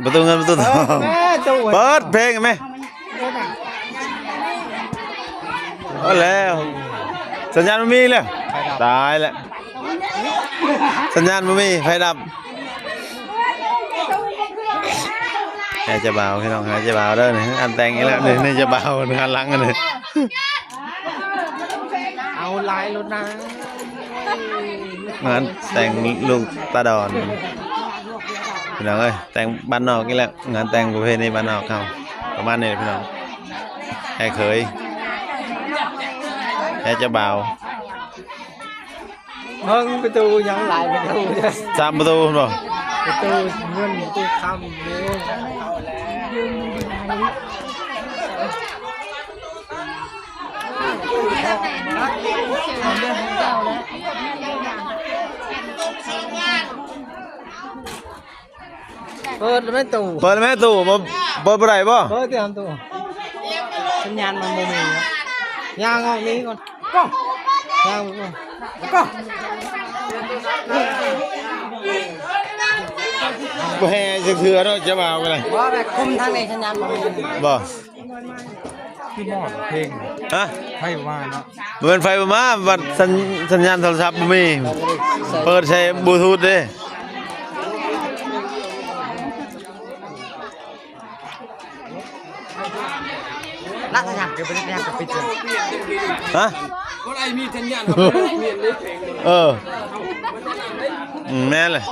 ປະຕູເງິນປະຕູທອງ ເອີ ເປີດເພງແມ່ ເອົາແລ້ວ ສັນຍານບໍ່ມີແລ້ວ ຕາຍແລ້ວ ສັນຍານບໍ່ມີ ໄຟດັບ ໃຫ້ເຈົ້າບ່າວພີ່ນ້ອງ ໃຫ້ເຈົ້າບ່າວເດີ ງານແຕ່ງອີກແລ້ວ ນີ້ ນີ້ເຈົ້າບ່າວ ງານຫຼັງອັນນີ້ ເອົາຫຼາຍໂລດນາ ງານແຕ່ງລູກຕາດອນ ພີ່ນ້ອງເອີຍ ແຕ່ງບ້ານນອກນີ້ແຫຼະ ງານແຕ່ງປະເພນີບ້ານນອກເຮົາ ປະມານນີ້ແຫຼະພີ່ນ້ອງ ແຮ່ເຂີຍ ແຮ່ເຈົ້າບ່າວ ເບິ່ງປະຕູຍັງຫຼາຍປະຕູ ສາມປະຕູພຸ້ນບໍ່ ປະຕູເງິນປະຕູຄຳ ເປີດແມ່ຕູ້ ເປີດແມ່ຕູ້ ບໍ່ ເປີດບໍ່ໄດ້ບໍ່ ເປີດຕິອັນຕູ້ ສັນຍານມັນບໍ່ມີ ຍ່າງອອກນີ້ກ່ອນ ກໍ ຍ່າງໄປກ່ອນ ກໍ ບໍ່ແຮ່ຈັກເທື່ອເນາະ ຈະວ່າໄປເລີຍ ບໍ່ ແບບຄຸມທາງນີ້ສັນຍານບໍ່ມີ ບໍ່ ຄືໝໍດເພງ ຮະ ໃຜວ່າເນາະ ບໍ່ແມ່ນໃຜບໍ່ມາ ບັດສັນ ສັນຍານໂທລະສັບບໍ່ມີ ເປີດໃສ່ບລູທູດເດ້ ລັດທະຍານຄືບໍ່ໄດ້ພະຍາຍາມຈະປິດເລີຍ ຮະ ບໍ່ໄດ້ມີສັນຍານ ເອີ ອືມ ແມ່ນແຫຼະ